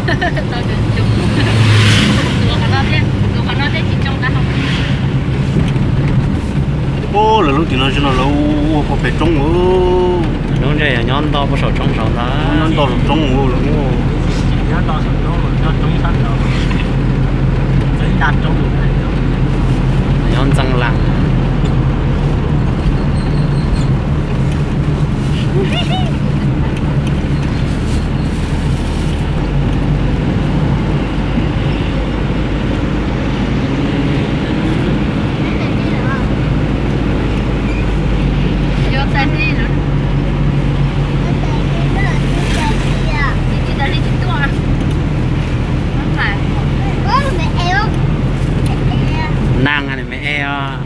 Ub, lawv lub tim no tsis no lawv ua puag pem roob lawm. Lub ntshe yog nyob nto puag saum roob saud ntag. Nyob nto saum roob lawm. Nyob ntxeev las. Neeg me e os.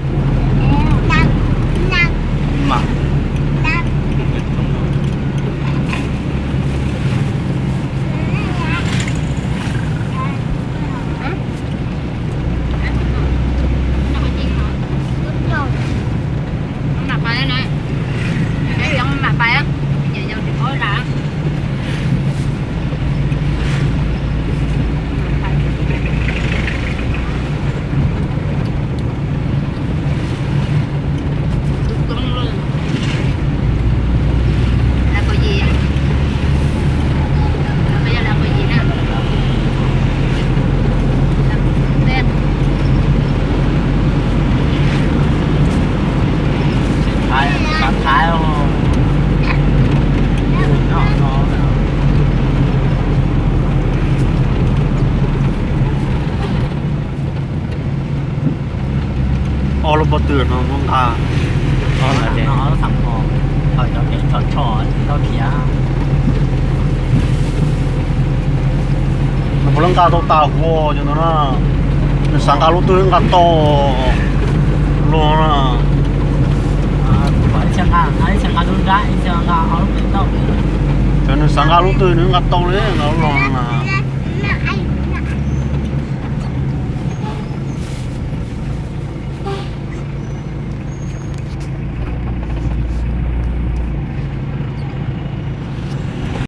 Ob lub pob tw no muab nqa. Ob lub xav os, cov kev tshom tshom tsis tau khiav. Nws puav leej nqa tau tas huv cov ntawd na. Nws xav nqa lub twg nqa tau luag na. Cov nws xav nqa lub twg nws nqa tau li nqa los na.